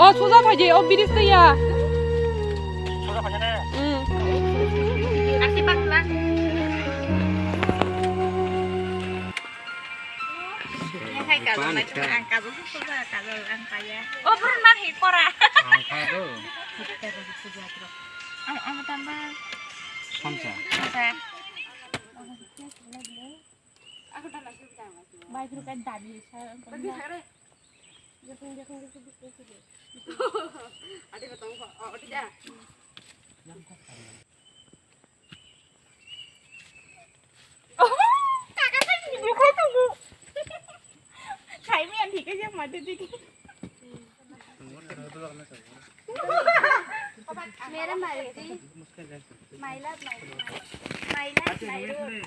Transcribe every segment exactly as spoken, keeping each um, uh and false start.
O, suja phaidi, o bridge tei ya. Hmm. Yang hai kajol lai, ang kajol suja, kajol ang kaya. O, burun ma hai kora. Ang kajol. Ang, ang tambah. Samsa. Samsa. Bai, pero kan dami sa. Adi ba tong ko, oh, adi ja. Kaka kan di buka tu bu. Khai mi anti ke yang mati di. Mere mari di. My love, my love. My love, my love.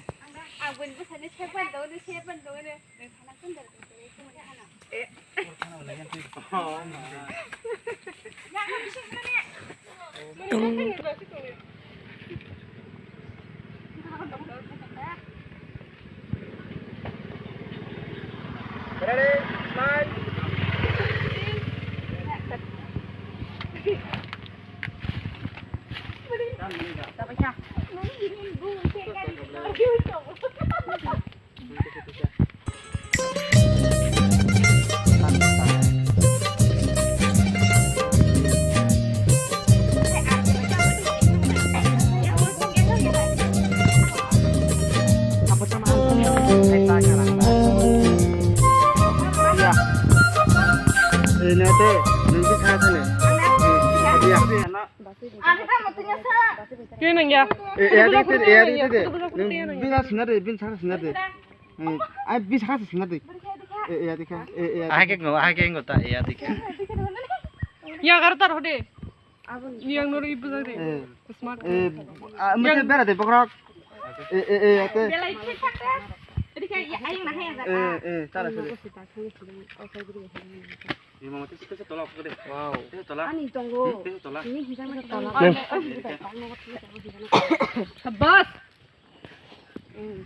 Ang gun bu sani sepan do, ni sepan do ni. Ready, smile. Ini teh, nanti saya sini. Iya. Kini nang ya? Eh, eh, ada itu, eh, ada itu deh. Nang bin sana sini deh, bin sana sini deh. Eh, ai bin sana sini deh. Eh, eh, ada kan? Eh, eh, ada. Ahai ke ngo, ahai ke ngo ta, eh, ada kan? Ya, gar tar hode. Yang nuru ibu tadi. Eh. Smart. Eh, ah, mesti bera deh, pokok. Eh, eh, eh, ada. Eh, eh, taruh sini. Wow. Ini tonggo. Hmm, ini hijau. Sabas. Hmm.